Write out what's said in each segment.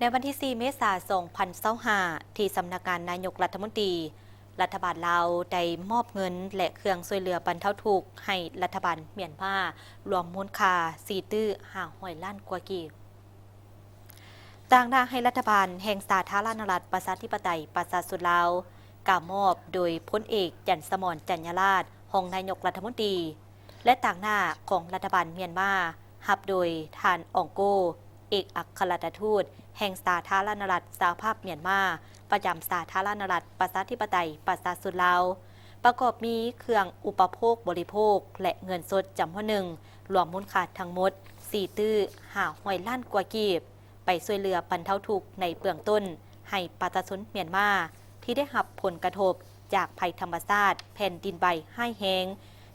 ໃນວັນທີສີ່ ເມສາ ສອງພັນຊາວຫ້າ ທີ່ສຳນັກງານນາຍົກລັດຖະມົນຕີ, ລັດຖະບານລາວໄດ້ມອບເງິນ ແລະ ເຄື່ອງຊ່ວຍເຫຼືອບັນເທົາທຸກໃຫ້ລັດຖະບານມຽນມາ ລວມມູນຄ່າສີ່ຕື້ຫ້າຮ້ອຍລ້ານກວ່າກີບ. ຕາງໜ້າໃຫ້ລັດຖະບານແຫ່ງສາທາລະນະລັດປະຊາທິປະໄຕປະຊາຊົນລາວ ກາມອບໂດຍພົນເອກ ຈັນສະໝອນ ຈັນຍາລາດ ຮອງນາຍົກລັດຖະມົນຕີ ແລະ ຕາງໜ້າຂອງລັດຖະບານມຽນມາ ຮັບໂດຍທ່ານ ອອງໂກ ເອກອັກຄະລັດຖະທູດແຫ່ງສາທາລະນະລັດສະຫະພາບມຽນມາ ປະຈຳສາທາລະນະລັດປະຊາທິປະໄຕປະຊາຊົນລາວ, ປະກອບມີເຄື່ອງອຸປະໂພກບໍລິໂພກ ແລະ ເງິນສົດຈຳນວນໜຶ່ງ, ລວມມູນຄ່າທັງໝົດສີ່ຕື້ຫ້າຮ້ອຍລ້ານກວ່າກີບ, ໄປຊ່ວຍເຫຼືອບັນເທົາທຸກໃນເບື້ອງຕົ້ນໃຫ້ປະຊາຊົນມຽນມາ ທີ່ໄດ້ຮັບຜົນກະທົບຈາກໄພທຳມະຊາດແຜ່ນດິນໄຫວຮ້າຍແຮງ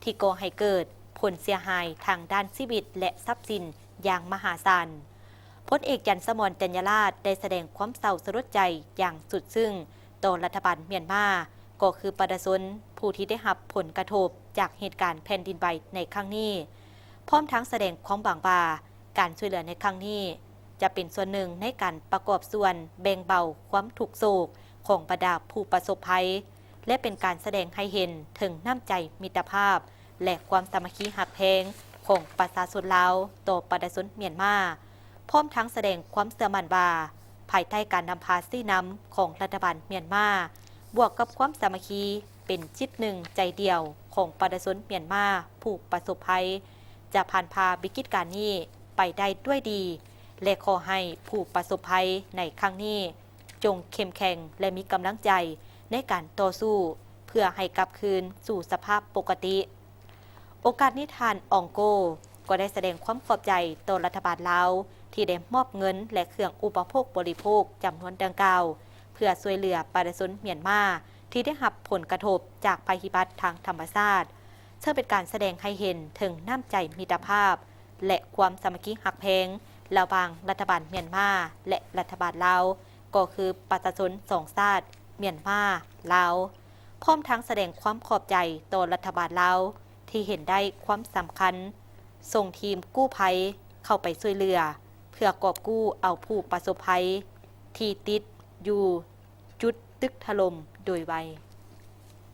ທີ່ກໍ່ໃຫ້ເກີດຜົນເສຍຫາຍທາງດ້ານຊີວິດ ແລະ ຊັບສິນຢ່າງມະຫາສານ. ພົນເອກ ຈັນສະໝອນ ຈັນຍາລາດ ໄດ້ສະແດງຄວາມເສົ້າສະຫຼົດໃຈຢ່າງສຸດຊຶ້ງຕໍ່ລັດຖະບານມຽນມາ, ກໍຄືປະຊາຊົນຜູ້ທີ່ໄດ້ຮັບຜົນກະທົບຈາກເຫດການແຜ່ນດິນໄຫວໃນຄັ້ງນີ້, ພ້ອມທັງສະແດງຄວາມຫວັງວ່າ ການຊ່ວຍເຫຼືອໃນຄັ້ງນີ້ ຈະເປັນສ່ວນໜຶ່ງໃນການປະກອບສ່ວນແບ່ງເບົາຄວາມທຸກໂສກຂອງບັນດາຜູ້ປະສົບໄພ ແລະ ເປັນການສະແດງໃຫ້ເຫັນເຖິງນ້ຳໃຈມິດຕະພາບ ແລະ ຄວາມສາມັກຄີຮັກແພງຂອງປະຊາຊົນລາວຕໍ່ປະຊາຊົນມຽນມາ, ພ້ອມທັງສະແດງຄວາມເຊື່ອໝັ້ນວ່າ ພາຍໃຕ້ການນຳພາຊີ້ນຳຂອງລັດຖະບານມຽນມາ, ບວກກັບຄວາມສາມັກຄີເປັນຈິດໜຶ່ງໃຈດຽວຂອງປະຊາຊົນມຽນມາຜູ້ປະສົບໄພ, ຈະຜ່ານຜ່າວິກິດການນີ້ໄປໄດ້ດ້ວຍດີ ແລະ ຂໍໃຫ້ຜູ້ປະສົບໄພໃນຄັ້ງນີ້ ຈົ່ງເຂັ້ມແຂງ ແລະ ມີກຳລັງໃຈໃນການຕໍ່ສູ້ ເພື່ອໃຫ້ກັບຄືນສູ່ສະພາບປົກກະຕິ. ໂອກາດນີ້ ທ່ານ ອອງໂກ ກໍໄດ້ສະແດງຄວາມຂອບໃຈຕໍ່ລັດຖະບານລາວ ທີ່ໄດ້ມອບເງິນ ແລະ ເຄື່ອງອຸປະໂພກບໍລິໂພກຈຳນວນດັ່ງກ່າວ ເພື່ອຊ່ວຍເຫຼືອປະຊາຊົນມຽນມາ ທີ່ໄດ້ຮັບຜົນກະທົບຈາກໄພພິບັດທາງທຳມະຊາດ, ເຊິ່ງເປັນການສະແດງໃຫ້ເຫັນເຖິງນ້ຳໃຈມິດຕະພາບ ແລະ ຄວາມສາມັກຄີຮັກແພງລະຫວ່າງລັດຖະບານມຽນມາ ແລະ ລັດຖະບານລາວ, ກໍຄືປະຊາຊົນສອງຊາດ ມຽນມາ-ລາວ, ພ້ອມທັງສະແດງຄວາມຂອບໃຈຕໍ່ລັດຖະບານລາວ ທີ່ເຫັນໄດ້ຄວາມສຳຄັນ ສົ່ງທີມກູ້ໄພເຂົ້າໄປຊ່ວຍເຫຼືອ ເພື່ອກອບກູ້ເອົາຜູ້ປະສົບໄພທີ່ຕິດຢູ່ຈຸດຕຶກຖະຫຼົ່ມໂດຍໄວ.